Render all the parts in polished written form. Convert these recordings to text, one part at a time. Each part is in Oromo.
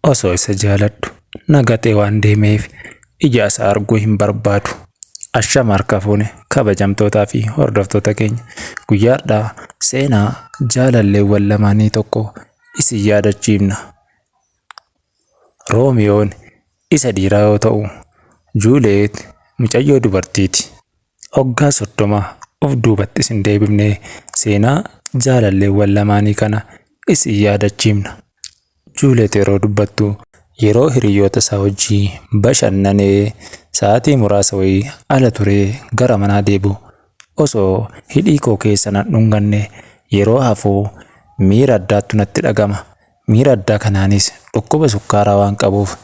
Osoo isa jaaladhu na gatee waan deemeef ija isaa arguu hin barbaadu. Ashama harka fuune kabajamtootaa fi hordoftoota keenya, guyyaa har'aa seenaa jaalalleewwan lamaanii tokko isin yaadachiifna. Roomiyoon isa dhiiraa yoo ta'u, Juuleet mucayyoo dubartiiti. Waggaa 30 of duubatti isin deebifnee seenaa jaalalleewwan lamaanii kana isin yaadachiifna. Juuleet yeroo dubbattu, yeroo hiriyoota isaa wajjin bashannanee sa'aatii muraasa wayii ala turee gara manaa deebi'u, osoo hidhii koo keessa nan dhunganne yeroo hafu miira addaattu natti dhagama. Miira addaa kanaanis dhukkuba sukkaaraa waan qabuuf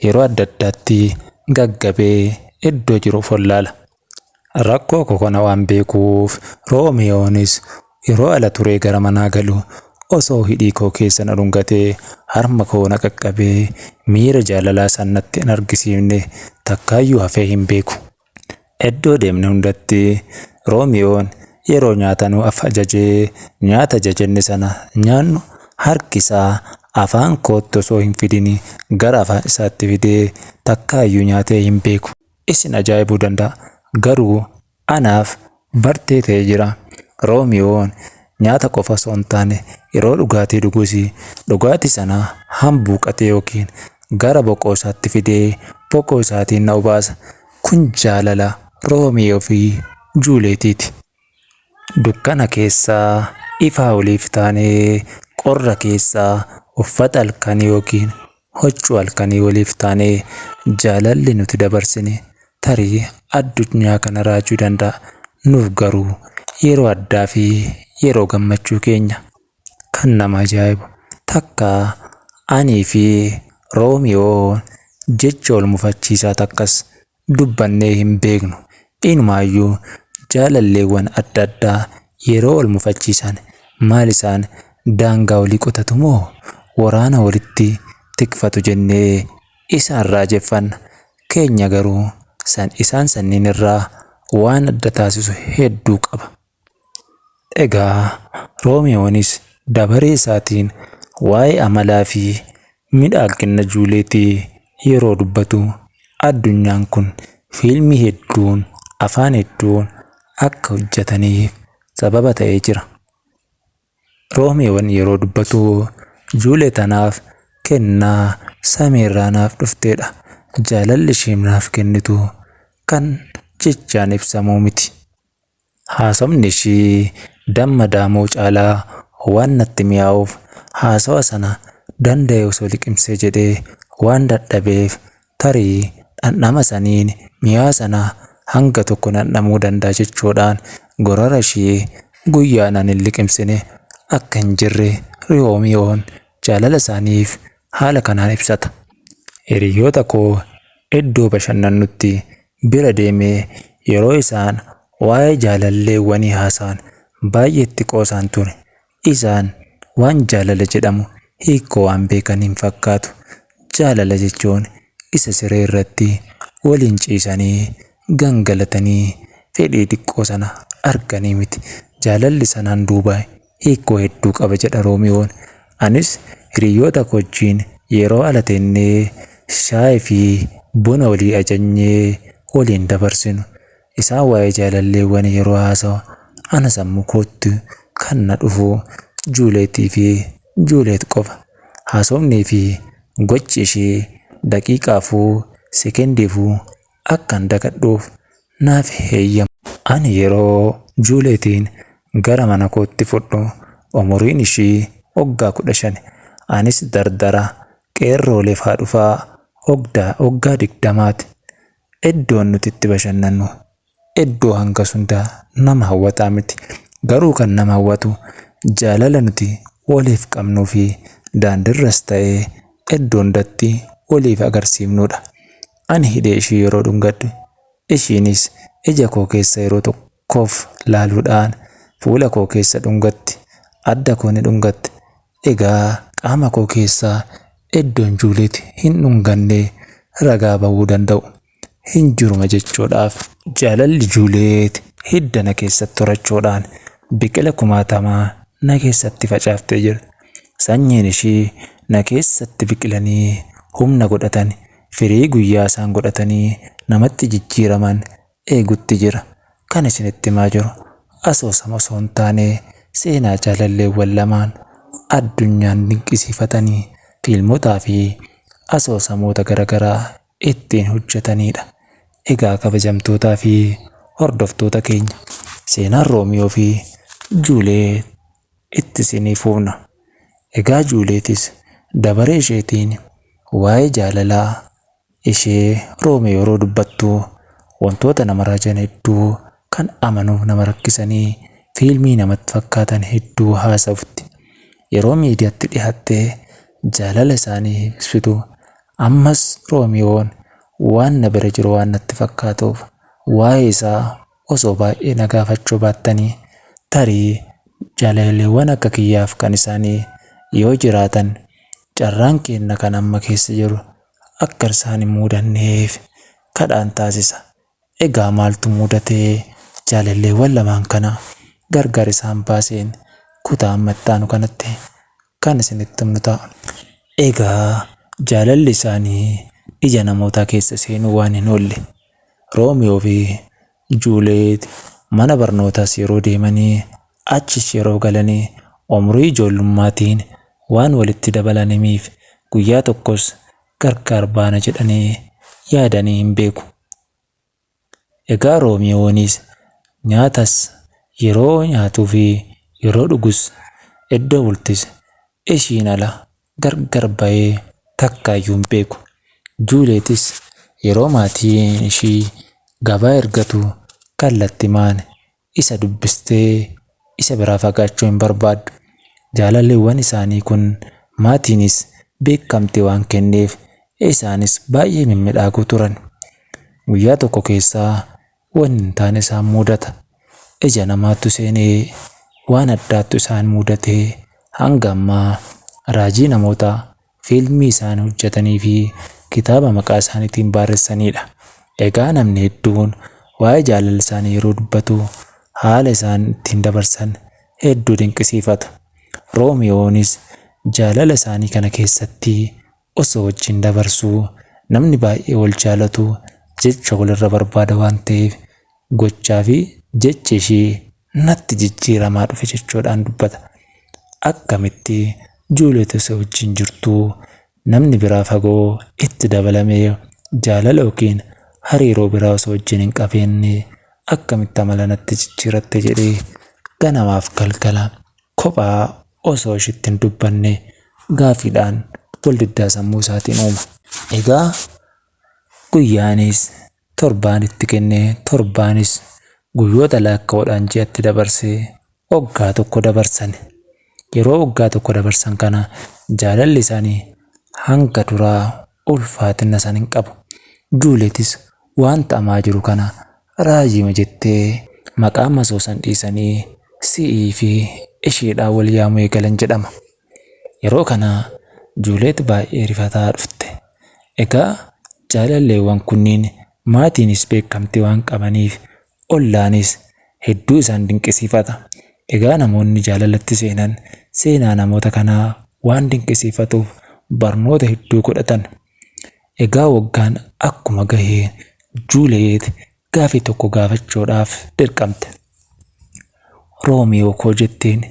yeroo adda addaatti gaggabee iddoo jiru of wallaala. Rakkoo koo kana waan beekuuf Roomiyoonis yeroo ala turee gara manaa galu osoo hidhii koo keessa na dhungatee, harma koo na qaqqabee miira jaalalaa san natti hin argisiifne takkaayyuu hafee hin beeku. Iddoo deemne hundatti Roomiyoon yeroo nyaata nu ajajee nyaata ajajenne sana nyaannu, harki isaa afaan kootti osoo hin fidin gara afaan isaatti fidee takkaayyuu nyaatee hin beeku. Isin ajaa'ibuu danda'a. Garuu anaaf bartee ta'ee jira. Roomiyoon nyaata qofa osoo hin taane yeroo dhugaatii dhugus dhugaatii sana hambuuqatee yookiin gara boqoo isaatti fidee boqoo isaatiin na obaasa. Kun jaalala Roomiyoo fi Juuleetiiti. Dukkana keessaa ifaa waliif taanee, qorra keessaa uffata halkanii yookiin huccuu halkanii waliif taanee, jaalalli nuti dabarsine tarii addunyaa kana raajuu danda'a. Nuuf garuu yeroo addaa fi yeroo gammachuu keenya. Kan nama ajaa'ibu, takka anii fi Roomiyoon jecha wal mufachiisaa takkas dubbannee hin beeknu. Inumaayyuu jaalalleewwan adda addaa yeroo wal mufachiisan maal isaan daangaa walii qotatu moo waraana walitti tikfatu jennee isaan raajeffanna. Keenya garuu san isaan sanniin irraa waan adda taasisu hedduu qaba. Egaa Roomiyoonis dabaree isaatiin waa'ee amalaa fi midhaagina Juuleetii yeroo dubbatu, addunyaan kun fiilmii hedduun afaan hedduun akka hojjetaniif sababa ta'ee jira. Roomiyoon yeroo dubbatu, Juuleet anaaf kennaa samiirraa naaf dhuftedha. Jaalalli isheen naaf kennitu kan jechaan ibsamuu miti. Haasofni ishii damma daamoo caalaa waan natti mi'aawuuf, haasawa sana danda'e osoo liqimsee jedhee waan dadhabeef, tarii dhandhama saniin mi'aa sana hanga tokko dhandhamuu danda'a jechuudhaan gorora ishii guyyaan ani hin liqimsine akka hin jirre Roomiyoon jaalala isaaniif haala kanaan ibsata. Hiriyoota koo iddoo bashannannutti bira deemee yeroo isaan waa'ee jaalalleewwanii haasa'an baay'ee itti qoosaan ture. Isaan waan jaalala jedhamu hiikoo waan beekan hin fakkaatu. Jaalala jechuun isa siree irratti waliin ciisanii gangalatanii fedhii xiqqoo sana arganii miti. Jaalalli sanaan duuba hiikoo hedduu qaba jedha Roomiyoon. Anis hiriyoota koo wajjin yeroo ala teennee shaayii fi buna walii ajajnee waliin dabarsinu, isaan waa'ee jaalalleewwan yeroo haasawa ana sammuu kootti kan na dhufu Juuleetii fi Juuleet qofa. Haasofnii fi gochi ishee daqiiqaafuu sekendiifuu akkan dagadhuuf naaf heeyyama. Ani yeroo Juuleetiin gara mana kootti fudhu umuriin ishii waggaa 15. Anis dardara qeerrooleef haa dhufaa waggaa 20ti. Iddoon nuti itti bashannannu iddoo hangas hundaa nama hawwataa miti. Garuu kan nama hawwatu jaalala nuti waliif qabnuu fi daandiirras ta'ee iddoo hundatti waliif agarsiifnudha. Ani hidhee ishii yeroo dhungadhu, ishiinis ija koo keessa yeroo tokkoof laaluudhaan fuula koo keessa dhungatti. Adda koo ni dhungatti. Egaa qaama koo keessaa iddoon Juuleet hin dhunganne ragaa bahuu danda'u hin jiruma jechuudhaaf. Jaalalli Juuleet hidda na keessatti horachuudhaan biqila kumaatamaa na keessatti facaaftee jirti. Sanyiin ishii na keessatti biqilanii humna godhatan, firii guyyaa isaan godhatanii namatti jijjiiraman eegutti jira. Kan isinitti himaa jiru asoosama osoo hin taane seenaa jaalalleewwan lamaan addunyaan dinqisiifatanii fiilmotaa fi asoosamoota garaagaraa ittiin hojjetanidha. Egaa kabajamtootaa fi hordoftoota keenya, seenaan Roomiyoo fi Juuleet itti isinii fufna. Egaa Juuleetis dabaree isheetiin waa'ee jaalalaa ishee Roomiyoo yeroo dubbattu wantoota nama raajan hedduu kan amanuuf nama rakkisanii fiilmii namatti fakkaatan hedduu haasofti. Yeroo miidiyaatti dhiyaattee jaalala isaanii ibsitu ammas Roomiyoon waan na bira jiru waan natti fakkaatuuf waa'ee isaa osoo baay'ee na gaafachuu baattanii tarii jaalalleewwan akka kiyyaaf kan isaanii yoo jiraatan carraan keenya kan amma keessa jiru akka isaan hin mudanneef kadhaan taasisa. Egaa maaltu mudatee jaalalleewwan lamaan kana gargar isaan baaseen kutaa amma itti aanu kanatti kan isinitti himnu ta'a. Egaa jaalalli isaanii ija namootaa keessa seenuu waan hin oolle, Roomiyoo fi Juuleet mana barnootaas yeroo deemanii achis yeroo galanii umurii ijoollummaatiin waan walitti dabalanimiif guyyaa tokkos gargar baana jedhanii yaadanii hin beeku. Egaa Roomiyoonis nyaatas yeroo nyaatuu fi yeroo dhugus iddoo bultis ishiin ala gargar bahee takkaayyuu hin beeku. Juuleetis yeroo maatiin ishii gabaa ergatu kallattimaan isa dubbistee isa biraa fagaachuu hin barbaaddu. Jaalalleewwan isaanii kun maatiinis beekamtii waan kenneef isaanis baay'ee mimmiidhagoo turan. Guyyaa tokko keessaa wanni hin taane isaan mudata. Ija namaattu seenee waan addaattu isaan mudatee hanga ammaa raajii namoota fiilmii isaan hojjetanii fi kitaaba maqaa isaaniitiin barreessanidha. Egaa namni hedduun waa'ee jaalala isaanii yeroo dubbatu haala isaan ittiin dabarsan hedduu dinqisiifatu. Roomiyoonis jaalala isaanii kana keessatti osoo wajjin dabarsuu namni baay'ee wal jaalatu jecha walirra barbaada waan ta'eef gochaa fi jechi ishii natti jijjiiramaa dhufe jechuudhaan dubbata. Akkamitti Juuleet osoo wajjin jirtuu namni biraa fagoo itti dabalamee jaalala yookiin hariiroo biraa osoo wajjin hin qabeenye akkamitti amala natti jijjiiratte jedhee ganamaaf galgala kophaa osoo ishitti hin dubbanne gaafiidhaan wal diddaa sammuu isaatiin uuma. Egaa guyyaanis torbaan itti kennee torbaanis guyyoota lakkaa'uudhaan ji'atti dabarsee waggaa tokko dabarsan. Yeroo waggaa tokko dabarsan kana jaalalli isaanii hanga duraa ulfaatina san hin qabu. Juuleetis waan ta'amaa jiru kana raajima jettee maqaa masoo san dhiisanii si'ii fi isheedhaan wal yaamuu eegalan jedhama. Yeroo kana Juuleet baay'ee rifataa dhufte. Egaa jaalalleewwan kunniin maatiinis beekamtii waan qabaniif ollaanis hedduu isaan dinqisiifata. Egaa namoonni jaalalatti seenan seenaa namoota kanaa waan dinqisiifatuuf barnoota hedduu godhatan. Egaa waggaan akkuma gahee Juuleet gaafii tokko gaafachuudhaaf dirqamte. Roomiyoo koo jetteen,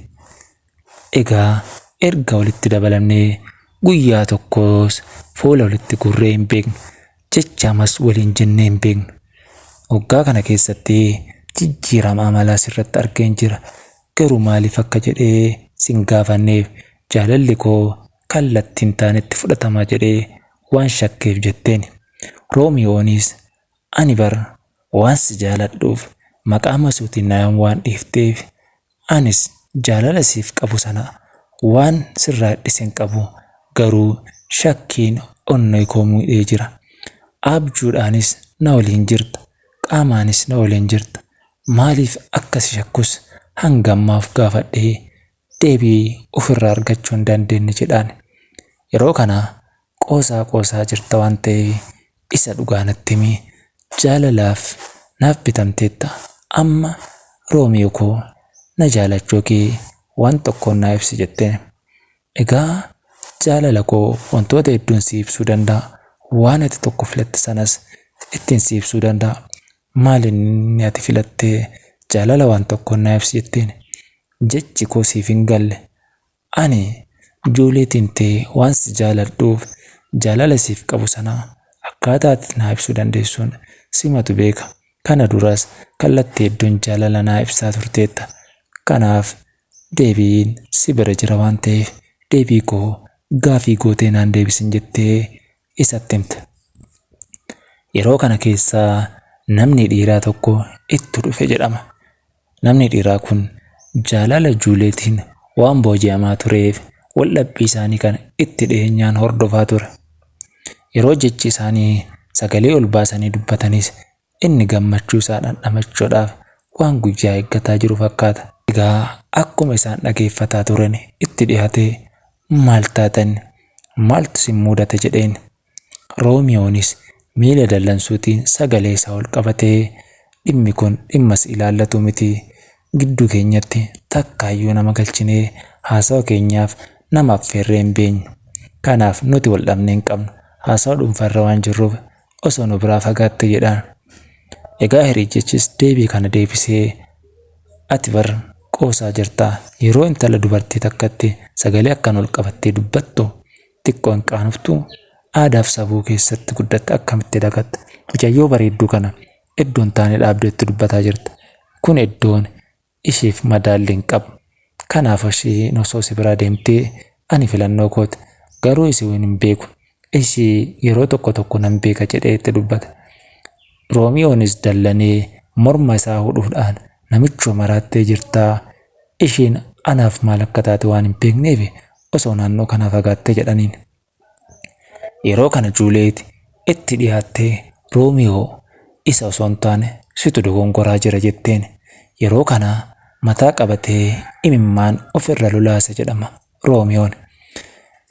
egaa erga walitti dabalamnee guyyaa tokkos fuula walitti gurree hin beeknu, jechamas waliin jennee hin beeknu. Waggaa kana keessatti jijjiirama amalaa sirratti argeen jira. Garuu maaliif akka jedhee sin gaafanneef jaalalli koo kallattii hin taanetti fudhatama jedhee waan shakkeef jetteen. Roomiyoonis ani bar waan si jaaladhuuf maqaa masuutiin na waan dhiifteef anis jaalala siif qabu sana waan sirraa dhise hin qabu, garuu shakkiin onnee koo miidhee jira. Abjuudhaanis na waliin jirta, qaamaanis na waliin jirta. Maaliif akkas shakkus hanga ammaaf gaafadhee deebii ofirraa argachuu hin dandeenye jedhaan. Yeroo kana qoosaa qoosaa jirta waan ta'eef isa dhugaa natti himi, jaalalaaf naaf bitamteetta. Amma Roomiyoo koo na jaalachuu kee waan tokkoon naa ibsi jetteen. Egaa jaalala koo wantoota hedduun si ibsuu danda'a. Waan ati tokko filatte sanas ittiin si ibsuu danda'a. Maal inni ati filattee jaalala waan tokkoon naa ibsi jetteen. Jechi koo siif hin galle. Ani Juuliitiin ta'e waan si jaaladhuuf jaalala siif qabu sana akkaataa ati naa ibsuu dandeessuun simatu beeka. Kana duras kallattii hedduun jaalala naa ibsaa turteetta. Kanaaf deebiin si bira jira waan ta'eef deebii koo gaafii gootee naan deebisin jettee isatti himte. Yeroo kana keessaa namni dhiiraa tokko itti dhufe jedhama. Namni dhiiraa kun jaalala Juuliyeetiin waan booji'amaa tureef waldhabbii isaanii kana itti dhiyeenyaan hordofaa ture. Yeroo jechi isaanii sagalee ol baasanii dubbatanis inni gammachuu isaa dhandhamachuudhaaf waan guyyaa eeggataa jiru fakkaata. Egaa akkuma isaan dhageeffataa turan itti dhiyaatee maal taatan maaltu si mudate jedheen. Roomiyoonis miila dallansuutiin sagalee isaa ol qabatee dhimmi kun dhimma si ilaallatu miti. Gidduu keenyatti takkaayyuu nama galchinee haasawa keenyaaf nama affeerree hin beenyu. Kanaaf nuti wal dhabnee hin qabnu. Haasawa dhuunfarra waan jirruuf osoo nu biraa fagaatte jedhaan. Egaa hiriyichis deebii kana deebisee ati bar qoosaa jirta. Yeroo intala dubartii takkatti sagalee akkan ol qabattee dubbattu xiqqoo hin qaanoftu. Aadaaf safuu keessatti guddatte akkamitti dagatta? Mucayyoo bareedduu kana iddoon taane dhaabdeetti dubbataa jirta. Kun iddoon isheef madaalli hin qabu. Kanaaf isheen osoo si biraa deemtee ani filannoo kooti. Garuu isii hin beeku. Ishii yeroo tokko tokko nan beeka jedhee itti dubbata. Roomiyoonis dallanee morma isaa hudhuudhaan namichoo maraattee jirtaa. Isheen anaaf maal akka taate waan hin beekneef osoo naannoo kanaa fagaattee jedhaniin. Yeroo kana Juuliyeet itti dhiyaattee Roomiyoo isa osoo hin taane situ dogongoraa jira jetteen. Yeroo kana mataa qabatee imimmaan ofirra lolaase jedhama Roomiyoon.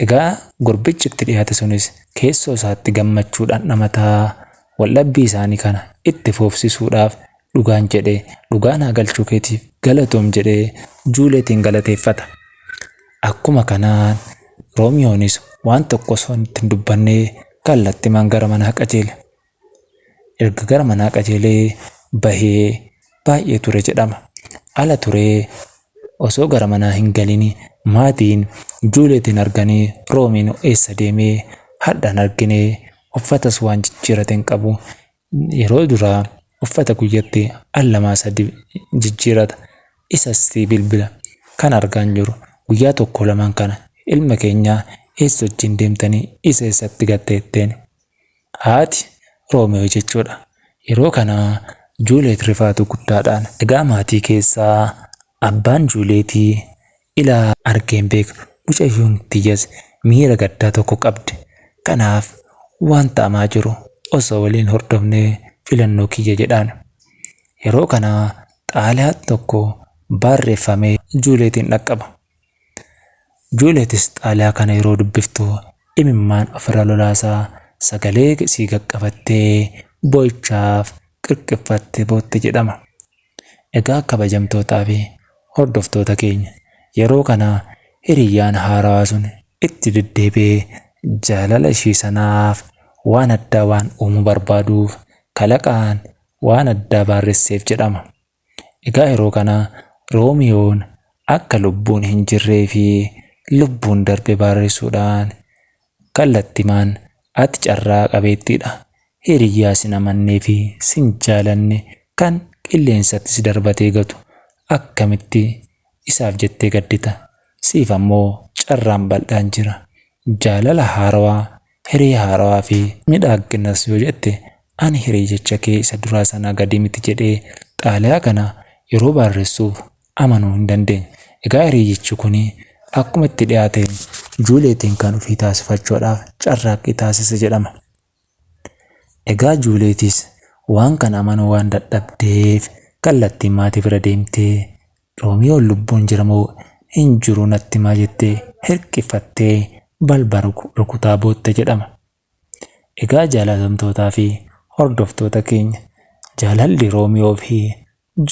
Egaa gurbichi itti dhiyaate sunis keessoo isaatti gammachuudhaan dhamataa waldhabbii isaanii kana itti fufsiisuudhaaf dhugaan jedhee dhugaa naa galchuu keetiif galatoom jedhee Juuliyeetiin galateeffata. Akkuma kanaan Roomiyoonis waan tokko osoo itti hin dubbannee kallattimaan gara manaa qajeele. Erga gara manaa qajeelee bahee baay'ee ture jedhama. Ala turee osoo gara manaa hin galin maatiin Juuliyeetiin arganii Roomiin eessa deemee hadhaan arginee uffatas waan jijjiirate hin qabu. Yeroo duraa uffata guyyatti al lamaa sadi jijjiirata. Isas bilbila kan argaan jiru guyyaa tokko lamaan kana ilma keenya eessa wajjin deemtanii isa eessatti gatte jetteen. Haati Roomiyoo jechuudha. Yeroo kana Juuliyeet rifaatu guddaadhaan. Egaa maatii keessaa abbaan Juuliyeetii ilaa argeen beeku. Mucayyoon tiyyas miira gaddaa tokko qabdi. Kanaaf waan ta'amaa jiru osoo waliin hordofnee filannoo kiyya jedhaan. Yeroo kana xaalayaa tokko barreeffamee Juuliyeetiin dhaqqaba. Juuliyeetis xaalayaa kana yeroo dubbiftu imimmaan ofirra lolaasaa sagalee sii qaqqabattee boo'ichaaf qirqiffattee bootte jedhama. Egaa kabajamtootaa fi hordoftoota keenya yeroo kana hiriyyaan haarawaa sun itti deddeebi'ee jaalala ishii sanaaf waan addaa waan uumuu barbaaduuf kalaqaan waan addaa barreesseef jedhama. Egaa yeroo kana Roomiyoon akka lubbuun hin jirree fi lubbuun darbe barreessuudhaan kallattimaan ati carraa qabeettiidha. Hiriyyaa sin amannee fi sin jaalanne kan qilleensatti si darbatee gatu akkamitti isaaf jettee gaddita. Siif ammoo carraan bal'aan jira. Jaalala haarawaa, hiriya haarawaa fi miidhaginas yoo jette ani hiriyyicha kee isa duraa sanaa gadi miti jedhee xaalayaa kana yeroo barreessuuf amanuu hin dandeenye. Egaa hiriyyichi kun akkuma itti dhiyaate Juuliyeetiin kan ofii taasifachuudhaaf carraaqqii taasise jedhama. Egaa Juuliyeetis waan kana amanuu waan dadhabdeef kallattiin maatii bira deemtee Roomiyoon lubbuun jira moo hin jiru natti himaa jettee hirqifattee balbala rukutaa bootte jedhama. Egaa jaalatamtootaa fi hordoftoota keenya jaalalli Roomiyoo fi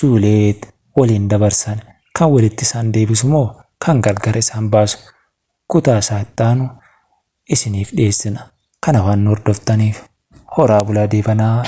Juuliyeet waliin dabarsan kan walitti isaan deebisu moo kan gargar isaan baasu? kutaa isaa itti aanu isiniif dhiyeessina. Kana waan nu hordoftaniif horaa bulaa deebanaa.